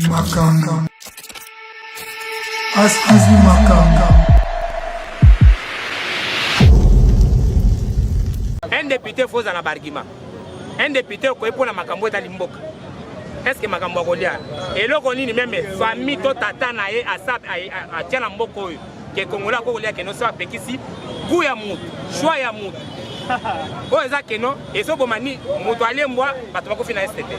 Makambo. As Makambo. Un député faut ozala na baargument. Un député okoki mpona makambo etali mboka. Est ce que makambo ya kolia eloko nini meme famille to tata na ye atia na mboka oyo ke congolais akoki kolia keno so apekisi gout ya mutu choix ya mutu oyo eza keno ezoboma ni moto alie mbwa bato bakufi na este te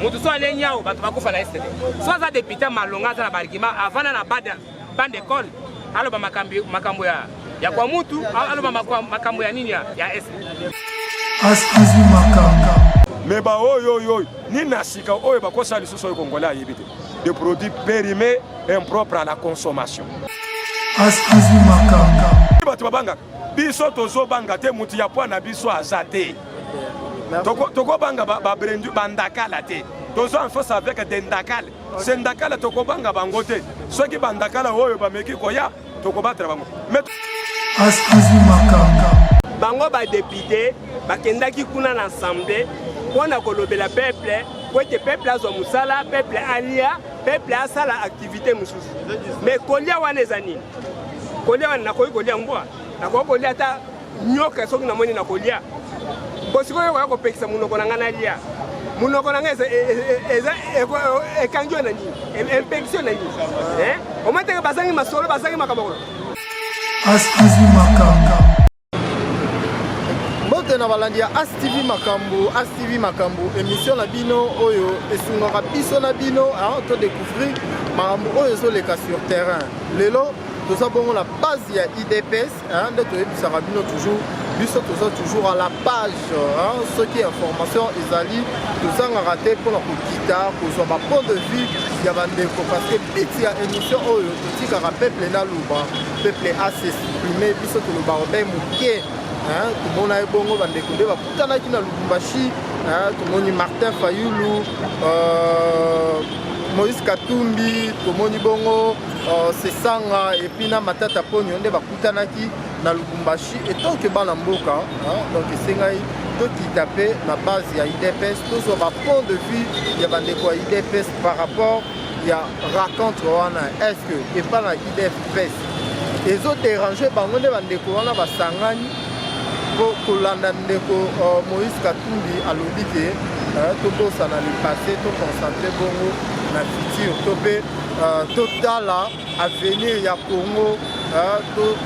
moto so alie nyau bato bakufa na este te so aza depute malonga aza na baargument avanda na bada bande école aloba makambo ya ya kwa mutu aloba makambo ya nini ya este. Azwi makambo. Me baoyo oyo oyo nini na sika oyo bakosala lisusu oyo congolais ayebi te de produits périmés impropres à la consommation. Azwi makambo. Bato babangaka biso tozobanga te motu ya pwa na biso aza te tokobanga babrendu bandakala te tozo en face avec des ndakala se ndakala tokobanga bango te soki bandakala oyo bameki koya tokobatela bango. Azwi makambo. Bango ba depute bakendaki kuna na assemblée mpo na kolobela peuple po ete peuple azwa mosala, peuple alia, peuple asala activité mosusu. Mais kolia wana eza nini? Kolia wana nakoki kolia mbwa, nakoki kolia ata nyoka soki namoni nakolia. Bo sikoyo okoya kopekisa monoko na ngai nalia. Monoko na ngai eza ekangi yo na nini? Empekisi yo na nini? Omoni teke bazangi masolo, bazangi makambo koloba. Azwi makambo. Mbote na balandi ya As TV Makambo, As TV Makambo, émission na bino oyo esungaka biso na bino to découvrir makambo oyo ezoleka sur terrain. Lelo toza bongo na base ya IDPS nde toyebisaka bino toujours, biso toza toujours à la page soki information ezali tozangaka te mpona kokita kozwa ba point de vue ya bandeko, parce que but ya émission oyo totikaka peuple naloba, peuple a s'exprimer, biso tolobaka be moke. Tomona ye bongo bandeko nde bakutanaki na Lubumbashi, tomoni Martin Fayulu, Moïse Katumbi, tomoni bongo Sesanga et puis na Matata Ponyo nde bakutanaki na Lubumbashi. Et tant que bana mboka, donc esengai tokita mpe na base ya IDPS tozwa ba point de vue ya bandeko ya IDPS par rapport ya rencontre wana. Est-ce que epa na IDPS ezoderange bango nde bandeko wana basangani po kolanda ndeko Moïse Katumbi alobi ke tobosana le passé, toconcentre bongo na futur, to mpe totala avenir ya Congo,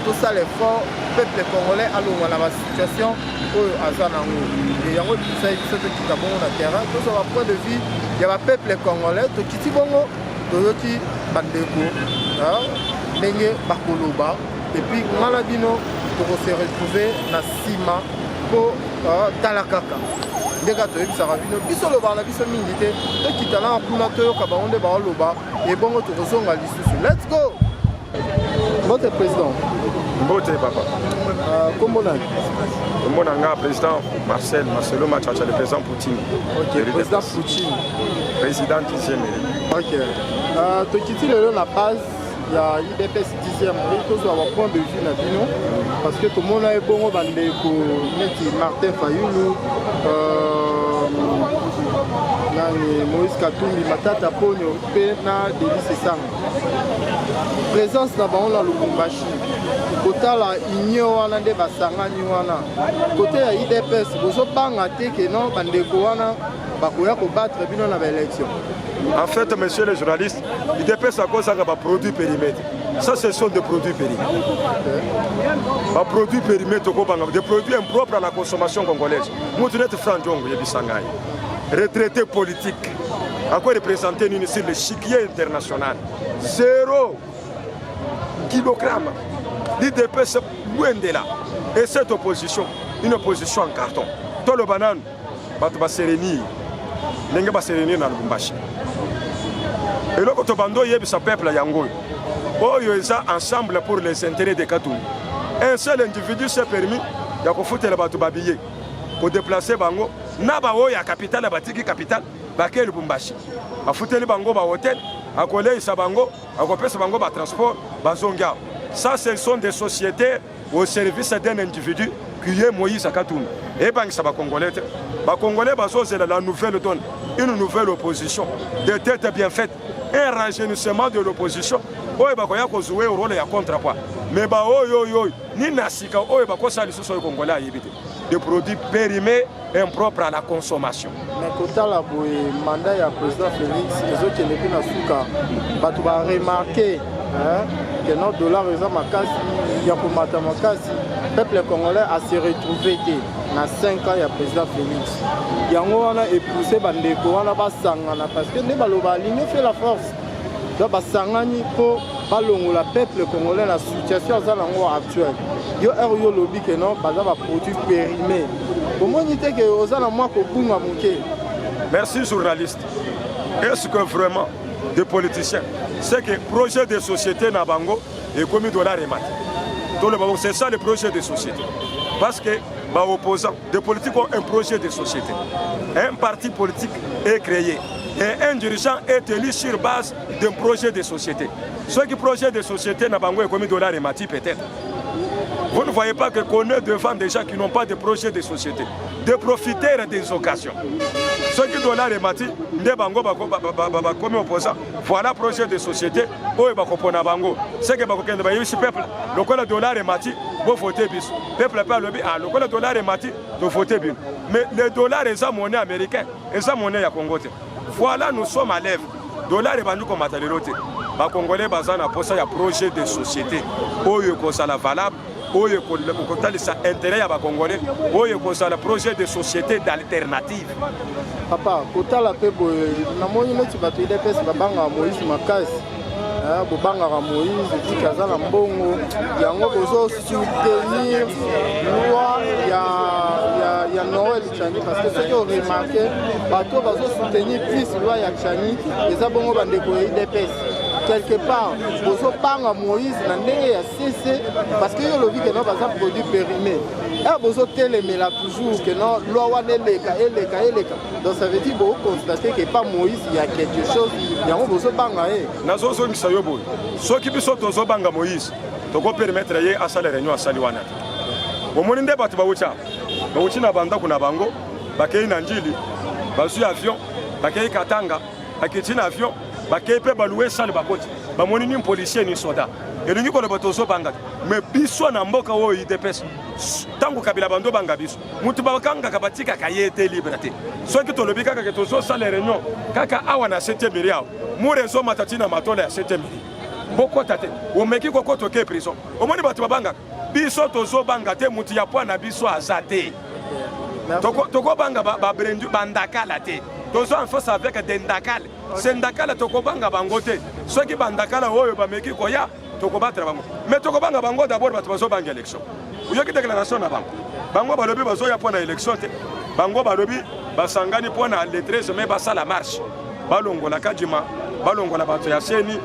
tosala effort peuple congolais alongwa na basituation oyo aza nango. Yango epusaki biso tokita bongo na terrain, tozwa ba point de vue ya bapeuple congolais. Tokiti bongo toyoki bandeko ndenge bakoloba, et puis nga na bino tokose retrouver na nsima po tala kaka ndenge toyebisaka bino, biso lobaka na biso mingi te, tokita na kuna toyoka bango nde baoloba, ebongo tokozonga lisusu. Let's go. Mbote président. Mbote papa. Kombo nani? Kombo na nga président Marcel Marcelo Machacha, le président Poutine. Ok, président Poutine. Président 10e. Ok. Tokiti lelo na base ya IDPS 10e, tozwa ba point de vue na bino, parce que tomona ebongo bandeko neti Martin Fayulu, nani Moïse Katumbi, Matata Ponyo mpe na Delly Sesanga. Présence na bango na Lubumbashi, kotala union wana nde basangani wana kote ya IDPS, bozobanga te ke non bandeko wana bakoya kobattre bino na baélection? En fait, monsieur le journaliste, IDPS à cause de produits périmés. Ça, ce sont des produits périmés. Ba produits périmés, des produits impropres à la consommation congolaise. Mutu neti Franck Diongo, yebisa ngai, retraité politique, à quoi représenter nini sur l'échiquier international? 0 kilogramme. L'IDPS loin de là. Et cette opposition, une opposition en carton. Toloba nanu, bato baserenir ndenge baserenir na Lubumbashi. Eloko tobando oyebisa peuple yango oyo oyo eza ensemble pour les intérêts de Katumbi. Un seul individu s'est permis ya kofutela bato babillet, kodéplacer bango na baoyo ya capitale, batiki capitale bake Lubumbashi, afuteli bango bahotel, akoleisa bango, akopesa bango batransport, bazongi awa. Ça, ce sont des sociétés au service d'un individu qui est Moïse Katumbi. Ebangisa bacongolais te, bacongolais bazozela la nouvelle donne. Une nouvelle opposition, des têtes bien faites, un rajeunissement de l'opposition oyo bakoya kozue role ya contrepoids. Mais baoyo oyo oyo nini na sika oyo bakosala lisusu oyo Congolais ayebi te, des produits périmés, impropres à la consommation. Mais kotala boye, mandat ya président Félix ezokende mpe na suka. Bato baremarquer que no dollar eza makasi ya komata makasi. Peuple congolais ase retrouve te na 5 ans ya président Félix. Yango wana epousse bandeko wana basangana, parce que nde baloba, l'union fait la force. Donc basangani mpo balongola peuple congolais na situation aza nango actuelle. Yo ere yo olobi ke non, baza baproduit périmé, omoni te ke oza na mwa kobunga moke? Merci, journaliste. Est-ce que vraiment des politiciens, c'est que projet de société na bango ekomi dollar emati? Toloba, c'est ça le projet de société? Parce que baopposants, des politiques ont un projet de société. Un parti politique est créé et un dirigeant est élu sur base d'un projet de société. Soki projet de société na bango ekomi dollar emati, peut-être vous ne voyez pas que qu'on est devant des gens qui n'ont pas de projet de société, de profiter des occasions. Soki dollar emati nde bango bakomi opposant. Voilà projet de société oyo bakopona bango? Seke bakokende, bayebisi peuple: lokola dollar emati, bovote biso. Peuple mpe alobi: ah, lokola dollar emati, tovote bino. Mais le dollar eza monnaie américain, eza monnaie ya Congo te. Voilà, nous sommes à l'œuvre. Dollar ebandi komata lelo te. Bakongolais baza na posa ya projet de société oyo ekozala valable, oyo ekotalisa intérêt ya Bakongolais, oyo ekozala projet de société d'alternative. Papa, kotala mpe boye, namoni neti bato UDPS babangaka Moïse makasi. Bobangaka Moïse tiki aza na mbongo, yango bozosoutenir loi ya Noël Tshiani. Parce que soki oremarquer, bato bazosoutenir plus loi ya Tshiani eza bongo bandeko ya UDPS. Quelque part bozobanga Moïse na ndenge ya cc, parce que yo olobi ke no, baza produit périmé. Ere bozotelemela toujours ke non, loi wana eleka, eleka, eleka. Donc ça veut dire boconstate ke pa Moïse ya quelque chose, yango bozobanga ye. Nazozongisa yo boye: soki biso tozobanga Moïse, tokopermettre ye asala réunion asali wana te. Omoni nde bato bauti awa, bauti na bandako na bango, bakei na Njili, bazwi avion, bakei Katanga, bakiti na avion, bakei mpe balouer salle, bakoti, bamoni ni policier ni soda. Elingi koloba tozobanga te. Mais biso na mboka oyo, UDPS, ntango Kabila bando banga biso, mutu bakangaka, batikaka ye te libre te. Soki tolobi kaka ke tozosala réunion kaka awa na 7e rue awa, mur ezomata ntina matola ya 7e rue, bokota te. Omeki kokota, oke prison. Omoni bato babangaka biso, tozobanga te. Mutu ya pwa na biso aza te. Tokobanga babrendu bandakala te. Tozo en face avec des ndakala, se ndakala, tokobanga bango te. Soki bandakala oyo bameki koya, tokobatela bango. Mais tokobanga bango d'abord, bato bazobanga élection. Oyoki déclaration na bango? Bango balobi bazoya mpo na élection te. Bango balobi basangani mpo na le 13 mai, basala marche, balongola Kadima, balongola bato ya CENI,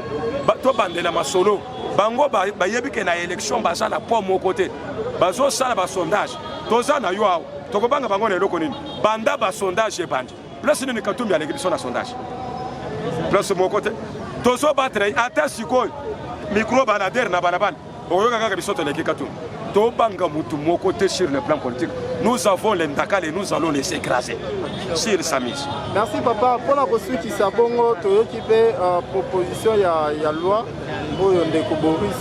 tobandela masolo. Bango bayebi ke na élection baza na po moko te. Bazosala basondage. Toza na yo awa, tokobanga bango na eloko nini? Banda basondage ebandi, place nini Katumbi aleki biso na sondage? Place moko te. Tozobatela ata sikoyo micro baladere na balabala, okoyoka kaka biso toleki Katumbi. Tobanga mutu moko te. Sur le plan politique, nous avons les ndakala et nous allons les écraser sur sa mise. Merci, papa. Mpona kosukisa bongo, toyoki mpe proposition ya loi oyo ndeko Boris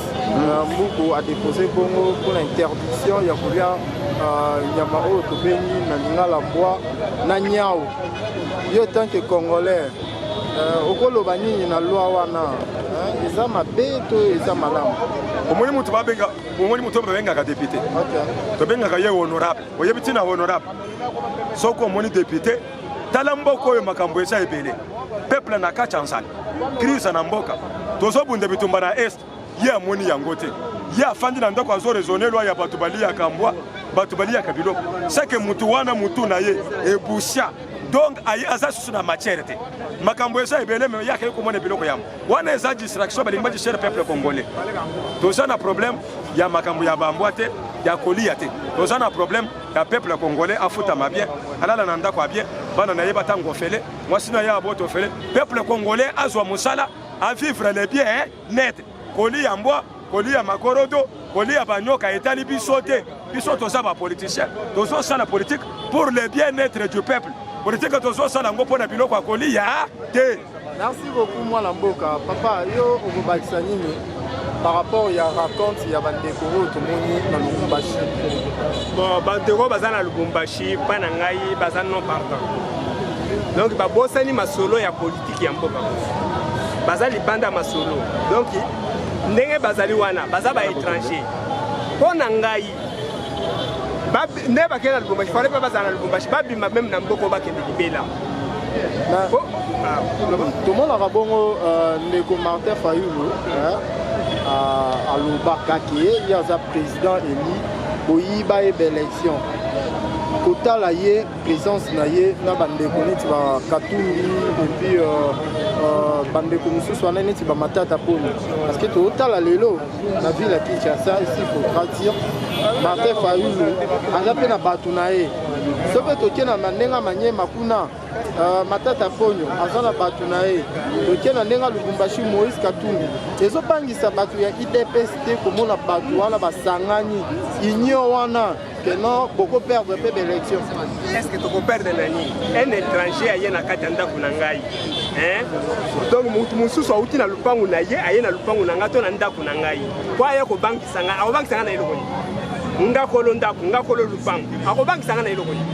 Mbuku adépose bongo mpona interdiction ya kolia nyama oyo tobengi na lingala mbwa na nyau. Yo, tant que Congolais, okoloba nini na loi wana? Eza mabe to eza malamu? Omoni mutu babenga, omoni mutu oyo babengaka député, tobengaka ye honorable. Oyebi ntina honorable? Soki omoni député, tala mboka oyo, makambo eza ebele, peuple na kati ya nzala, crise na mboka, tozobunda bitumba na Est, ye amoni yango te. Ye afandi na ndako, azoraisonner loi ya bato baliyaka mbwa, bato baliyaka biloko. Seke mutu wana, mutu na ye ebusha. Donc aye aza susu na matière te. Makambo eza ebele, me ye akei komona biloko yango wana. Eza distraction, balingi badistraire peuple congolais. Toza na problème ya makambo ya bambwa te, ya kolia te. Toza na problème ya peuple congolais afutama bien, alala na ndako ya bien, bana na ye batango ofele, mwasi na ye abota ofele, peuple congolais azwa mosala, avivre le bien net. Kolia mbwa, kolia makorodo, kolia banyoka etali biso te. Biso toza bapoliticien, tozosala politique pour le bien-être du peuple. Politike tozosala yango mpo na biloko ya koliya te. Merci beaucoup mwana mboka. Papa, yo okobakisa nini par rapport ya raconte ya bandeko oyo tomoni na Lubumbashi? Bon, bandeko baza na Lubumbashi mpa na ngai baza non partant. Donc babosani masolo ya politiki ya mboka. Baza libanda masolo. Donc ndenge bazali wana baza ba étranger. Mpo na ngai nde bakende na Lubumbashi, fallait pas bazala na Lubumbashi, babima meme na mboka bakende libela. Ah, tomonaka bongo euh, ndeko Martin Fayulu alobaka ke ye aza président élu, boyiba ye baélection. Kotala ye, présence na ye na bandeko neti bakatumbi et puis euh, euh, bandeko mosusu wana neti bamatata poni, parce que totala lelo na ville ya Kinshasa ici, faudra dire Martin Fayulu aza mpe na bato na ye. So mpe tokie na ndenge Manyema kuna, Matata Ponyo aza na bato na ye. Tokie na ndenge Lubumbashi, Moïse Katumbi. Ezobangisa bato ya UDPS te komona bato wana basangani, union wana, ke non, bokoperdre mpe baélection? Est ce que tokoperdre na nini? Un étranger aye na kati ya ndako na ngai, donc motu mosusu awuti na lupangu na ye, aye na lupangu na ngai to na ndako na ngai po aye kobangisa ngai. Akobangisa ngai na eloko nini? Nga kolo ndako, nga kolo lupangu, akobangisa ngai na eloko nini?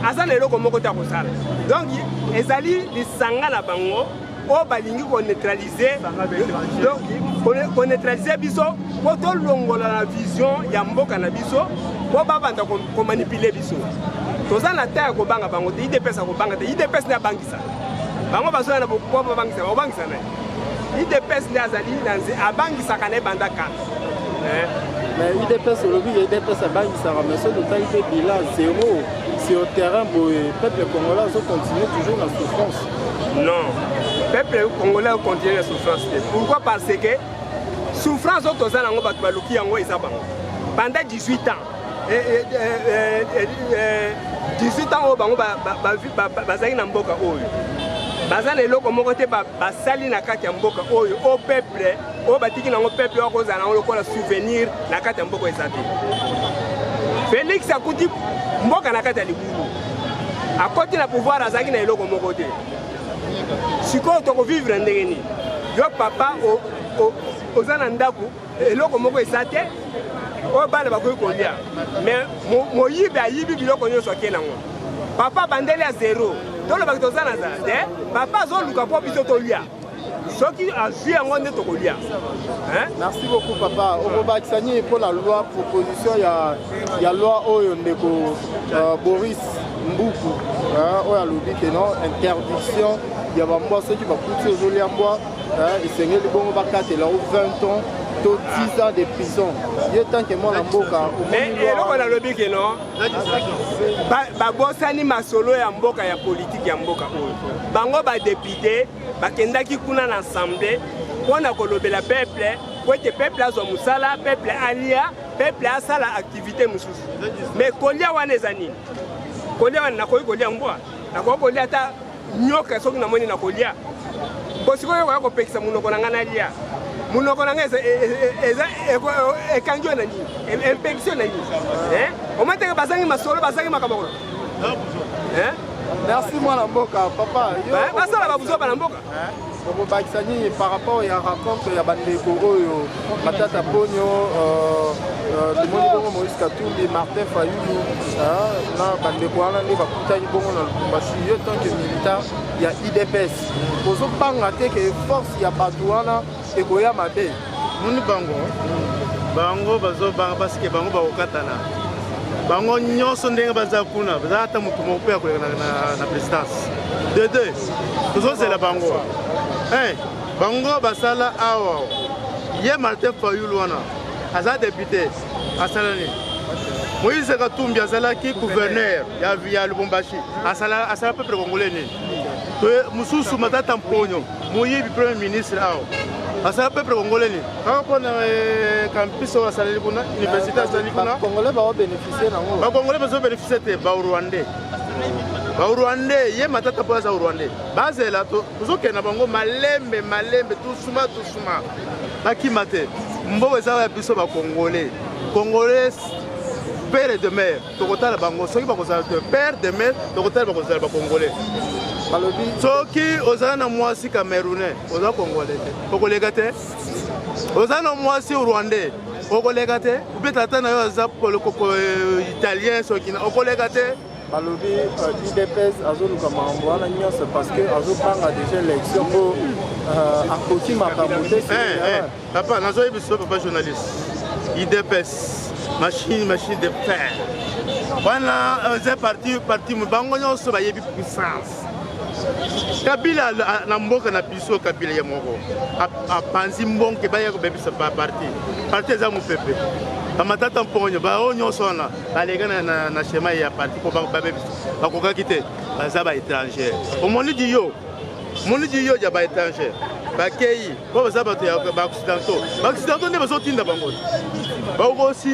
Aza na eloko moko te akosala. Donc ezali lisanga na bango oyo balingi koneutraliser, donc koneutraliser biso mpo tolongola na vision ya mboka na biso, mpo babanda komanipuler biso. Toza na ta ya kobanga bango te. UDPS akobanga te. UDPS nde abangisa bango, bazoya na po babangisa, bakobangisa na ye. UDPS nde azali na nze, abangisaka na ye banda kala. Mais UDPS, olobi ke UDPS abangisaka, mais soki totali mpe bilan zéro sur terrain boye, peuple congolais azocontinue toujours na souffrance. Non, peuple congolais acontinue na souffrance te. Pourquoi? Parce que souffrance oyo toza nango, bato baluki yango eza bango. Pendant 18 ans, 18 ans oyo bango bazalaki na mboka oyo, baza na eloko moko te basali na kati ya mboka oyo. O peuple oyo batiki nango, peuple oyo akozala nango lokola souvenir na kati ya mboka, eza te. Félix akuti mboka na kati ya libulu, akoti na pouvoir, azalaki na eloko moko te. Sikoyo tokovivre ndenge nini? Yo papa, oza na ndako, eloko moko eza te oyo bana bakoki kolia, mais moyibi ayibi biloko nyonso, ake nango. Papa bandeli ya zero. Tolobaki toza na nzala te. Papa azoluka mpo biso tolia, soki azwi yango nde tokolia. Merci beaucoup papa. Okobakisa nini mpo na loi, proposition ya loi oyo ndeko Boris Mbuku oyo alobi ke non, interdiction ya bambwa, soki bakuti ozolia mbwa, esengeli bongo bakatela o 20 ans to 10 ans de prison? Ye tant que mwana mboka? Eloko nalobi ke non, babosani masolo ya mboka, ya politike ya mboka oyo. Bango badéputé bakendaki kuna na assemblée mpo na kolobela peuple, po ete peuple azwa mosala, peuple alia, peuple asala activité mosusu. Mais kolia wana eza nini? Kolia wana, nakoki kolia mbwa, nakoki kolia ata nyoka soki namoni, nakolia. Bo sikoyo okoya kopekisa monoko na ngai nalia, monoko na ngai eza ekangi oyo na nini? Empekisi oyo na nini? Omoi teke bazangi masolo, bazangi makambo kolo. Merci mwana mboka. Papa. Basala babuzoba na mboka. Okobakisa nini par rapport ya rencontre ya bandeko oyo, Matata Ponyo, tomoni bongo Moïse Katumbi, Martin Fayulu na bandeko wana nde bakutani bongo na Lubumbashi? Yo tant que militant ya UDPS, ozobanga te ke force ya bato wana ekoya mabe? Moni bango bazobanga parce que bango bakokatana bango nyonso ndenge baza kuna, baza ata motu moko mpe ya koleka na présidence de deux. Tozozela bango. Bango basala awa, ye Martin Fayulu wana aza député, asala nini? Moïse Katumbi azalaki gouverneur ya Lubumbashi, asala, asala peuple congolais nini? Mosusu Matata Mponyo, moyibi, premier ministre awa, asala peuple congolais nini? Kaka mpona campus oyo asaleli kuna, université asali kuna. Congolais baobénéficie nango? Bacongolais bazobénéficie te, barwandais, barwandais. Ye Matata mpo aza rwandais. Bazela, tozokende na bango malembe malembe, tusuma tusuma, bakima te. Mboka eza ya biso bacongolais, congolais. Père et de mère, tokotala bango soki bakozala te père de mère, tokotala bakozala bacongolais. Balobi soki ozala na mwasi camerounais, oza congolais te, okoleka te. Oza na mwasi rwandais, okoleka te. Obe tata na yo aza italien, soki okoleka te. Balobi UDPS azoluka makambo wana nyonso parce que azobanga déjà élection mpo akoki makambo te. Papa, nazoyebi biso, papa journaliste, UDPS machine de fer wana eza parti bango nyonso bayebi puissance. Kabila na mboka na biso, Kabila ye moko apanzi mbonke, baya kobebisa parti eza mopepe. Bamatata Mponyo, baoyo nyonso wana baleka na schéma ya parti mpo babebisa, bakokaki te, baza baétranger. Omoni di yo, omoni di yo ya baétranger bakei mpo baza bato ya baoccidentaux. Baoccidentaux nde bazotinda bango,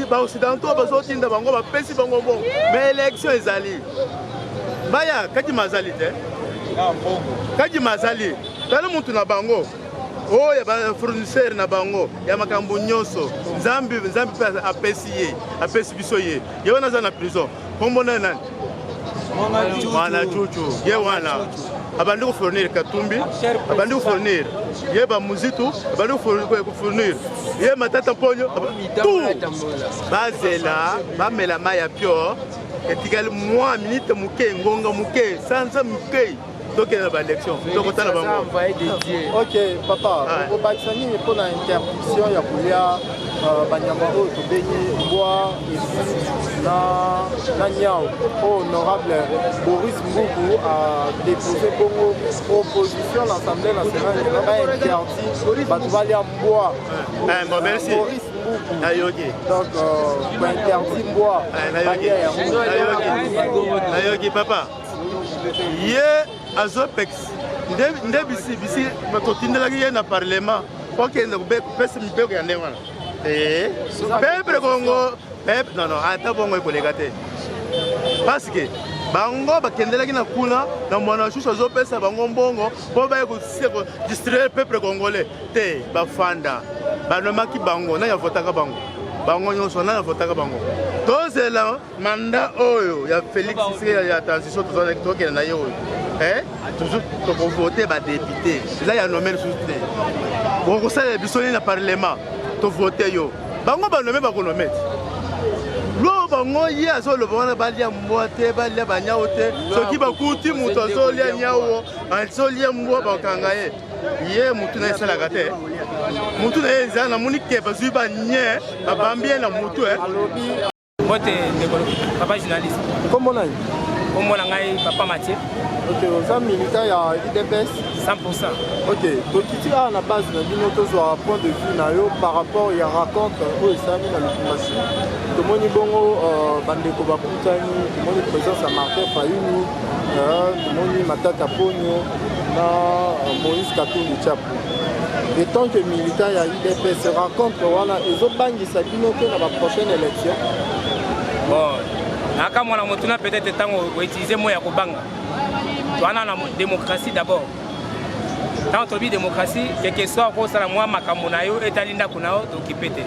baoccidentaux bazotinda bango, bapesi bango mbongo. Mais élection ezali, baya Kadima azali te, Kadima azali tala mutu na bango oyo ya bafournisseur na bango ya makambo nyonso. Nzambe, Nzambe mpe apesi ye, apesi biso ye. Ye wana aza na prison, kombo na ye nani? Mwana Cucu. Ye wana abandi kofournir Katumbi, abandi kofournir ye bamuzitu, abandi kofournir ye Matata Mponyo. Tout bazela, bamela mai ya pio. Etikali mwa minute moke, ngonga moke, sanza moke, tokende na baélection, tokotala bango. Ok papa, okobakisa nini mpona interdiction ya kolia banyama oyo tobengi mbwa et puis na niau, oyo honorable Boris Mbuku adépose bongo proposition na Assemblée nationale, bainterdit bato balia mbwa? Bon, merci. Boris Mbuku. Nayoki. Donc bainterdit mbwa balia yango. Nayoki papa. Ye azopekisa nde bisi totindelaki ye na parlement po akende kopesa mibeko ya ndenge wana. Peuple Congo, non, non, ata bongo ekoleka te, parce que bango bakendelaki na kuna na mwana susu azopesa bango mbongo mpo baye kodistraire peuple congolais te. Bafanda, banomaki bango, nani avotaka bango? Bango nyonso, nani avotaka bango? Tozela mandat oyo ya Félix ya transition, tokende na ye oyo toujours tokovote badéputé, eza ya nommer lisusu te. Bokosalela biso nini na parlement? Tovote yo, bango banome, bakonome te. Lo bango ye azoloba wana, balia mbwa te, balia banyau te. Soki bakuti moto azolia nyau, azolia mbwa, bakanga ye. Ye motu na ye esalaka te, motu na ye eza namoni ke bazwi banye, babambi ye na motu. Mbote ndeko papa journaliste. Kombo nani? Kombo na ngai papa Mathieu. Ok, oza militant ya UDPS? 100%. Ok, tokiti awa na base na bino, tozwa point de vue na yo par rapport ya rencontre oyo esalami na Lubumbashi. Tomoni bongo bandeko bakutani, tomoni présence ya Martin Fayulu, tomoni Matata Ponyo na Moïse Katumbi Chapwe. En tant que militant ya UDPS, rencontre wana ezobangisa bino te na baprochaine élection? Bon, nakamwana motuna. Peut-être ntango outiliser mot ya kobanga wana na démocratie d'abord, ntango tolobi démocratie, quelque soit okosala mwa makambo na yo etali ndako na yo, tokipe te.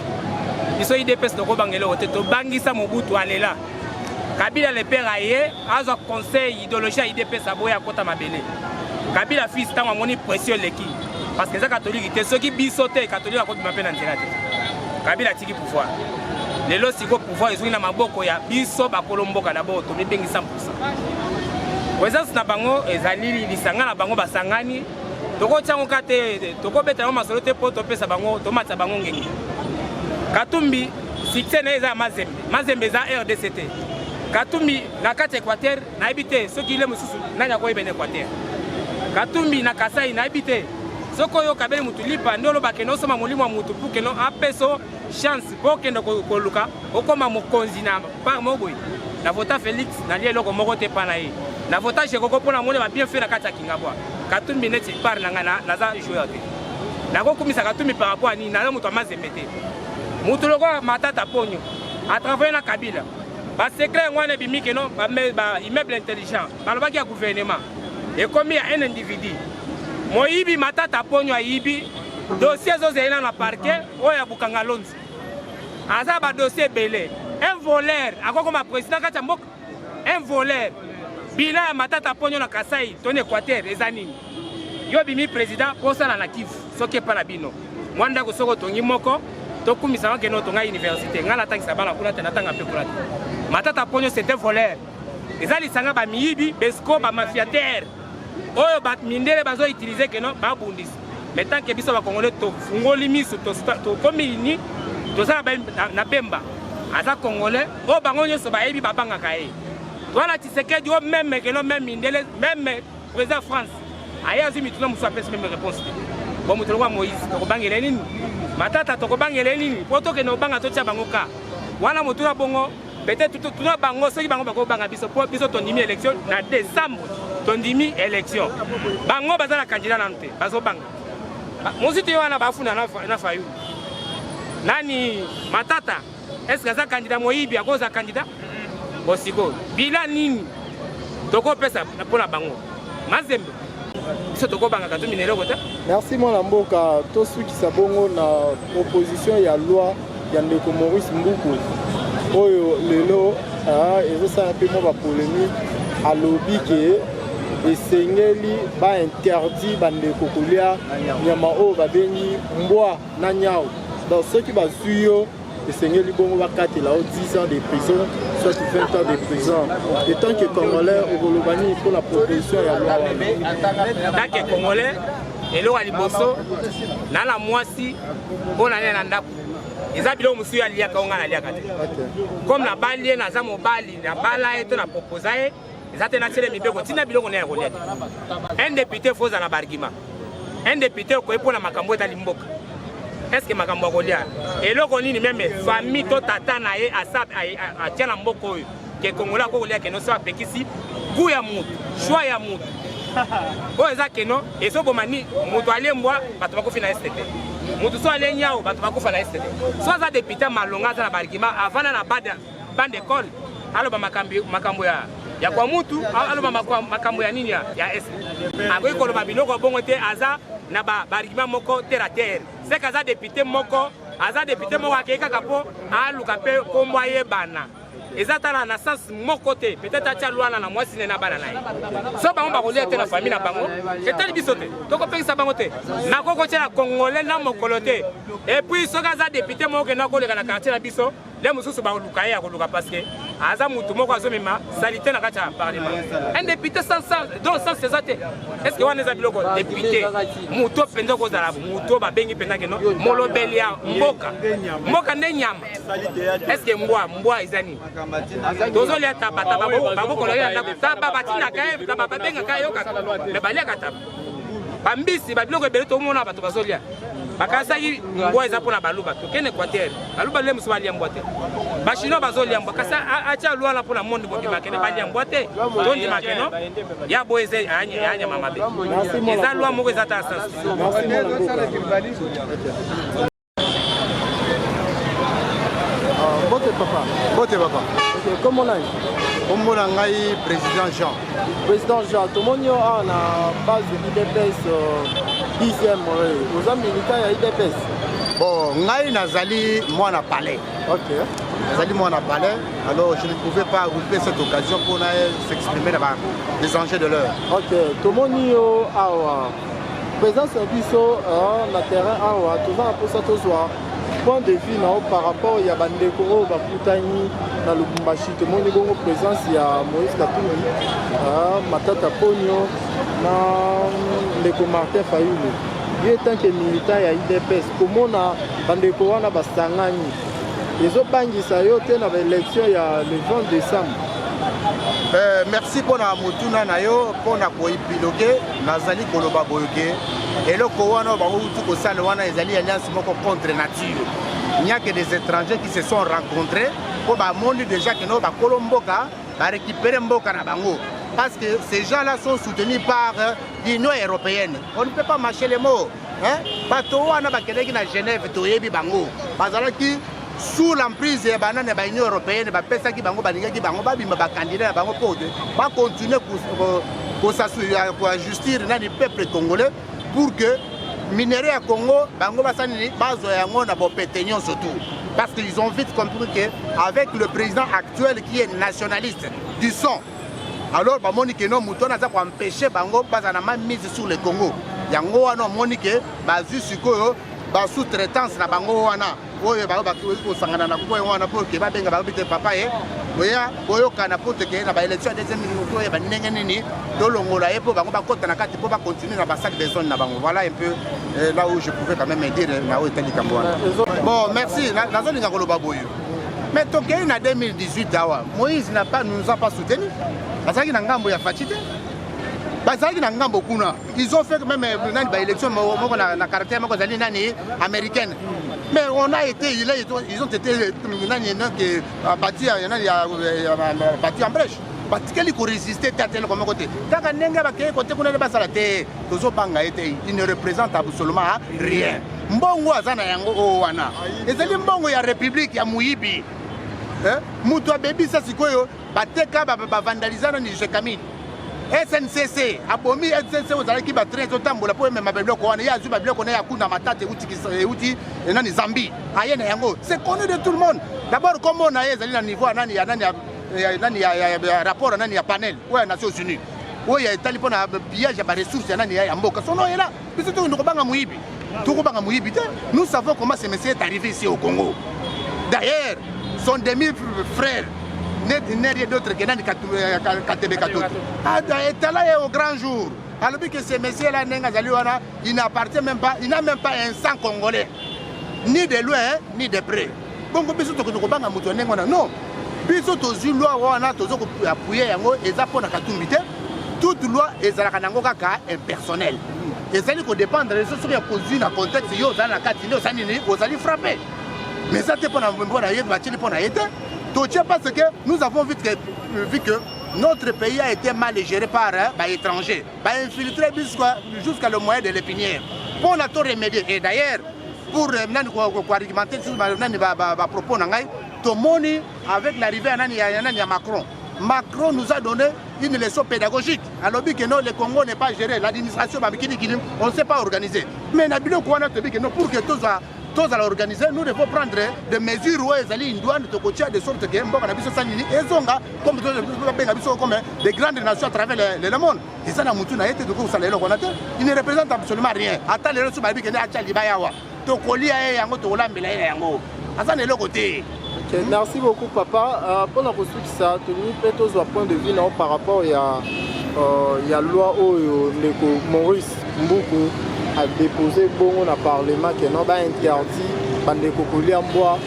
Biso UDPS tokobanga eloko te. Tobangisa Mobutu, alela. Kabila le père aye azwa conseil, idéologie ya UDPS, aboya, akota mabele. Kabila fils, ntango amoni pression eleki, parce que eza catholique te, soki biso te, catholique akobima mpe na nzela te. Kabila atiki pouvoir. Lelo sikoyo pouvoir ezongi na maboko ya biso bakolo mboka. D'abord tomibengi 100. Présence na bango ezali lisanga na bango, basangani, tokotia yango ka te, tokobeta yango masolo te mpo topesa bango, tomatisa bango ngenge. Katumbi, succès na ye eza ya Mazembe. Mazembe eza RDC te. Katumbi na kati ya Équateur, nayebi te soki le mosusu nani akoyeba na Équateur. Katumbi na Kasai, nayebi te soki oyo okabeli mutu lipa nde oloba kende osoma molimo ya mutu pour kende apeso chance mpo okende koluka okóma mokonzi na part moko boye. Na vota Félix, nalia eloko moko te mpa na ye. Na vota Jekoko mpo namoni babienfait na kati ya Kingabwa. Katumbi neti part na ngai, naza joueur te. Nakokumisa Katumbi par rapport ya nini? Naza moto ya Mazembe te. Moto lokola Matata Ponyo atravaille na Kabila, basecret yango wana ebimi keno baimmeuble intelligent balobaki ya gouvernement ekomi ya un individu moyibi. Matata Ponyo ayibi, dossier ezozela na parquet oyo ya Bukanga Lonzo. Aza ba dossier ebele. Un voleur akokoma président kati ya mboka. Un voleur. Bilan ya Matata Ponyo na Kasai to na Equateur eza nini? Yo bimi président mpo osala na Kivu soki epa na bino. Mwa ndako soki otongi moko tokumisa ngo kende otonga université. Ngai natangisa bana kuna te natanga mpe kuna te. Matata Ponyo c'est un voleur. Eza lisanga ba miyibi, besco, ba mafiataire oyo ba mindele bazo utiliser keno babundisa. Mais tant que biso ba congolais tofungoli miso tokomi nini toza na Bemba aza congolais oyo bango nyonso bayebi babangaka ye. Toza Tshisekedi oyo meme keno meme mindele meme président France aye azwi mituna mosusu apesi meme réponse te. Bon moto lokola Moïse tokobangela nini? Matata tokobangela nini? Po tokende kobanga totia bango ka wana motuna bongo peut-être tuna bango soki bango bakobanga biso po biso tondimi élection na décembre tondimi élection bango baza na candidat nanu te bazobanga mosusu ye wana bafunda na Fayulu nani Matata est-ce que aza candidat moyibi akozala candidat bon sikoyo bilan nini tokopesa mpo na bango Mazembe biso tokobangaka tumina eloko te. Merci mwana mboka, tosukisa bongo na proposition ya loi ya ndeko Maurice Mbuku oyo lelo ezosala mpe mwa bapolémique. Alobi ke esengeli bainterdit bandeko kolia nyama oyo babengi mbwa na nyau. Donc soki bazwi yo esengeli bongo bakatela yo 10 ans de prison soit 20 ans de prison. Et tant que congolais okoloba nini mpona proposition ya loi wana? Tant que congolais, eloko ya liboso na na mwasi mpo na nini na ndako eza biloko mosusu aliaka oyo ngai naliaka te. Comme nabali ye, naza mobali, nabala ye to na proposa ye, eza te natiele mibeko ntina biloko na ya kolia te. Un député faut ozala na baargument. Un député okoki mpona makambo etali mboka. Est ce que makambo ya kolia eloko nini meme famille to tata na ye atia na mboka oyo ke congolais akoki kolia keno so apekisi goût ya mutu, choix ya mutu oyo eza keno ezoboma ni moto alie mbwa bato bakufi na este te, moto so alie nyao bato bakufa na este te. So aza député malonga, aza na baargument, avanda na bande école, aloba makambo ya kwa mutu, aloba makambo ya nini ya este, akoki koloba biloko bongo te. Aza na baargument moko terre à terre. Seke aza député moko, aza député moko akei kaka mpo aluka mpe kombo ayebana, eza tala na sens moko te. Peut-être atia lwana na mwasi ne na bana na ye, so bango bakolia te na famille na bango, etali biso te, tokopekisa bango te. Nakoki kotiela congolais na mokolo te. Et puis soki aza député moko kenda koleka na quartier na biso, nde mosusu bakoluka ye ya koluka, parce que aza mutu moko azomema saleté na kati ya parlement. Un député sans sens, donc sens eza te. Est ce que wana eza biloko député moto mpenza kozala moto babengi mpenza keno molobeli ya mboka? Mboka nde nyama? Est ce que mbwa, mbwa eza nini? Tozolia taba, taba babokolaki na ndako, taba batindaka ye, taba babengaka ye yokaka, me baliaka taba, bambisi, babiloko ebele tomona bato bazolia. Bakasaki mbwa eza mpona baluba. Tokende Équateur, baluba le mosusu balia mbwa te, bachinois bazolia mbwa. Kasi atia lwala mpona monde mobima kende balia mbwa te, tondima keno ya boye eza ya nyama mabe. Eza loi moko eza ta sens. Merci mwana mboka. Mbote papa. Mbote papa. Ok, kombo nani? Kombo na ngai président Jean. Président Jean, tomoni yo awa na base UDPS 10e. Oza militant ya UDPS? Bon, ngai nazali mwana palais. Nazali mwana palais, alors je ne pouvais pas louper cette occasion pour s'exprimer dans les enjeux de l'heure. Ok, tomoni yo awa, présence na biso na terrain awa, toza na mposa tozwa point de vue na yo par rapport ya bandeko oyo bakutani na Lubumbashi. Tomoni bongo présence ya Moïse Katumbi, Matata Ponyo na ndeko Martin Fayulu. Ye tant que militant ya UDPS, komona bandeko wana basangani ezobangisa yo te na baélection ya le 20 décembre? Merci mpona motuna na yo. Mpona koépiloguer, nazali koloba boye ke eloko wana oyo bango wuti kosala wana ezali alliance moko contre nature. Il n'y a que des étrangers qui se sont rencontrés mpo bamoni déjà ke no bakolo mboka barécupérer mboka na bango, parce que ces gens-là sont soutenus par l'Union européenne. On ne peut pas mâcher les mots, hein? Bato wana bakendaki na Genève, toyebi bango, bazalaki sous l'emprise ya banani ya baunion européenne. Bapesaki bango, balingaki bango babima bacandidat na bango mpo bacontinue koajustir nani peuple congolais pour que minerai ya Congo bango basala nini, bazwa yango na bopete nyonso. Tu Parce qu'ils ont vite compris que avec le président actuel qui est nationaliste du sang, alors bamoni ke no moto wana aza koempêche bango bazala na mainmise sur le Congo. Yango wana omoni ke bazwi sikoyo basous-traitance na bango wana oyo bango bakoki kosangana na coin wana mpo ke babenga bango bite papa ye boya boyokana mpo tokeye na baélection ya deuxième tour, toyeba ndenge nini tolongola ye mpo bango bakɔta na kati mpo bacontinue na basale besogne na bango. Voilà un peu là où je pouvais quand même dire na oyo etali likambo wana. Bon, merci. Nazolinga koloba boye, mais tokei na 2018 awa, Moïse n'a pas, nous a pas soutenu. Bazalaki na ngambo ya Fatshi te, bazalaki na ngambo kuna. Ils ont fait même nani baélection moko na caractère moko ezali nani américaine, mais on a été il a, ils ont été nani donc battu nani battu en brèche. Batikeli korésister te, ata eloko moko te. Kaka ndenge bakei kote kuna nde basala te. Tozobanga ye te, il ne représente absolument rien. Mbongo aza na yango oyo wana ezali mbongo ya république ya moyibi. Moto abebisa sikoyo, bateka, bavandaliza nani Gécamines, SNCC, abomi SNCC. Ozalaki batrain ezotambola mpo emema babiloko wana, ye azwi babiloko na ye akunda matata euti nani Zambie, aye na yango. C'est connu de tout le monde. D'abord kombo na ye ezali na niveau ya nani ya nani ya nani ya rapport ya nani ya panel oyo ya Nations Unies oyo etali mpo na pillage ya baressource ya nani ya mboka. Sono oyela biso tokende kobanga moyibi, tokobanga moyibi te. Nous savons comment ce monsieur est arrivé ici au Congo. D'ailleurs, son demi frère n'est rien d'autre que nani Katebe Katoto etala ye au grand jour, alobi que ce monsieur là ndenge azali wana, il n'appartient même pas, il n'a même pas un sang congolais, ni de loin ni de près. Bongo biso tokende kobanga moto ya ndenge wana? Non, biso tozwi loi wana, tozo koappuyer yango. Eza mpo na Katumbi te. Toute loi ezalaka nango kaka impersonnel, ezali kodépendre so soki ya kozwi na contexte yo ozali na kati nde osali nini, ozali frappé. Mais eza te mpona ye batieli mpo na ye te. Totie parce que nous avons vu que notre pays a été mal géré par baétranger, bainfiltré jusqu'à le moyen de l'épinière mpo na to remédier. Et d'ailleurs, pour nani koargumenter nani bapropos na ngai, tomoni avec l'arrivée ya nani ya nani ya Macron, Macron nous a donné une leçon pédagogique. Alobi que non, le Congo n'est pas géré, l'administration babikilikili, on ne sait pas organiser. Mais na biloko wana toyebi que non, pour que tozwa tozala organisé, nous devons prendre des mesures oyo ezali douane tokotia de sorte que mboka na biso esa nini ezonga comme babenga biso comme des grandes nations à travers le monde. Eza na mutu na ye te, tokoki kosala eloko wana te. Il ne représente absolument rien. Ata lelo so bayebi kende atya libaya awa, tokolia ye yango, tokolambela ye yango, aza na eloko te. Okay, merci beaucoup papa. Mpona kosukisa, tolingi mpe tozwa point de vue na yo par rapport ya loi oyo ndeko Maurice Mbuku adépose bongo na parlement ke no bainterdit bandeko kolia mbwa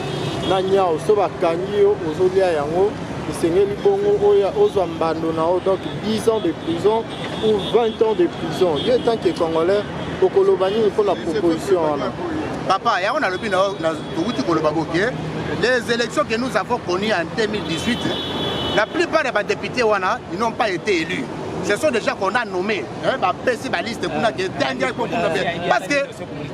na nyao. So bakangi yo ozolia yango, esengeli bongo oyo ozwa mbando na yo, donc 10 ans de prison ou 20 ans de prison. Yo tant que Congolais, okoloba nini mpona proposition wana? Papa, yango nalobi, towuti koloba boke, les élections que nous avons connues en 2018, la plupart des badéputés wana, ils n'ont pas été élus. Ce sont des gens qu'on a nommés, bapesi baliste kuna ke tenge, parce que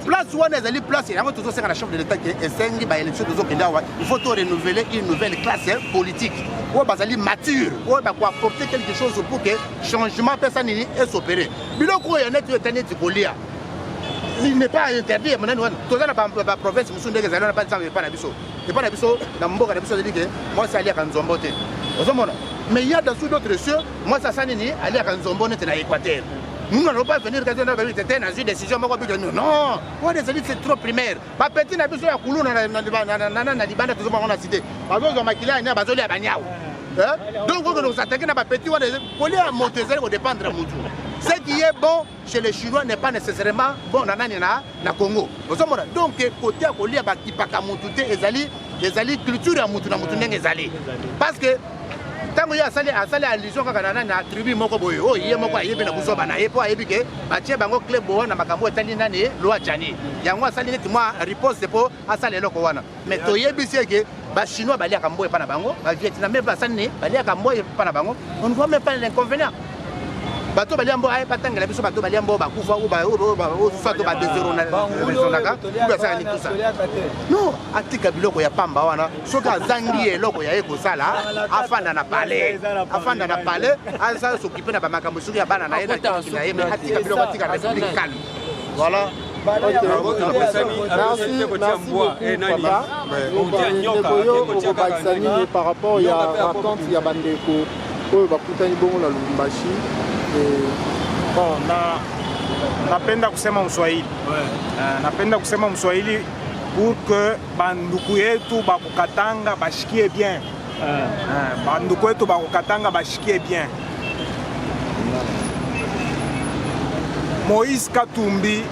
place wana ezali place yango tozosenga na chef de l'État ke esengi baélection tozokende awa, il faut to renouveler une nouvelle classe politique oyo bazali mature, oyo bakoapporter quelque chose pour que changement mpesa nini esopere. Biloko oyo neti oyo etali neti kolia, il n'est pas interdit. Monani wana toza na baprovince mosusu ndenge ezali wana, banzambe epai na biso, epai na biso, na mboka na biso, ezali ke mwasi aliaka nzombo te, ozomona. Mais il y a dans d'autres cieux, mwasi asa nini aliaka nzombo neti na Équateur. Nous n'allons pas venir te nazwi décision moko bike. Non, wana ezali, c'est trop primaire. Bapeti na biso ya kuluna na libanda, tozombango na cité, bazozwa makila ya nia, bazolia banyau. Donc okende kos'attaquer na bapeti wana. Kolia moto ezali kodépendre mutu. Ce qui est bon chez les Chinois n'est pas nécessairement bon na nani na Congo, ozomona. Donc kote ya kolia bakipaka mutu te, ezali culture ya mutu na mutu ndenge ezali. Parce que ntango ye asali allusion kaka na nani, na tribu moko boye oyo ye moko ayebi na buzoba na ye, mpo ayebi ke batie bango clé boa na makambo etali nani loi Tshiani, yango asali neti mwa riposte mpo asala eloko wana. Mais toyebisi eke Bachinois baliaka mbwa epa na bango, Bavietnamais basali nini, baliaka mbwa epa na bango. On ne voit même pas l'inconvénient. Bato balia mbo batangela biso, bato balia mbo bakufa soit to badésraisonnaka basala nini, tout ça. Non, atika biloko ya pamba wana. Soki azangi eloko ya ye kosala, afanda na palais, afanda na palais, aza s'occuper na bamakambo soki ya bana na ye na ye, mais atika biloko, atika république calme. Voilà. Merci, merci beaucoup papa. Ndeko yo okobakisa nini par rapport ya rencontre ya bandeko oyo bakutani bongo na Lubumbashi? Bon, na napenda kusema Mswahili. Uh, napenda kusema Mswahili pour que banduku yetu bakukatanga bashikie bien. Uh, banduku yetu bakukatanga bashikie bien. Moïse Katumbi,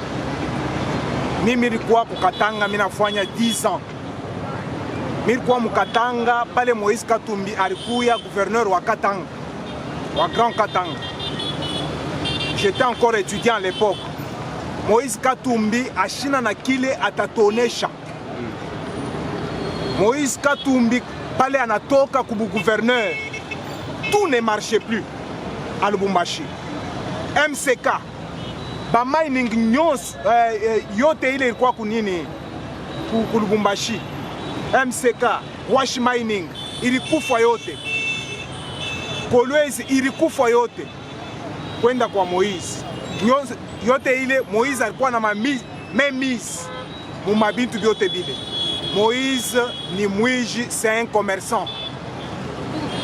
mimi nilikuwa kukatanga, mimi nafanya 10 ans. Nilikuwa mukatanga pale Moïse Katumbi alikuya gouverneur wa Katanga, wa Grand Katanga. J'étais encore étudiant à l'époque. Moïse Katumbi ashina na kile atatuonesha. Moïse Katumbi pale anatoka kubu gouverneur, tout ne marchait plus à Lubumbashi. MCK ba mining nyonso yote ile ilikuwa kunini ku Lubumbashi. MCK Wash Mining ilikufa yote, Kolwezi ilikufa yote kwenda kwa Moïse. Nyonso yote ile Moïse alikuwa na mainmise mu mabintu byote bile. Moïse ni mwiji, c'est un commerçant.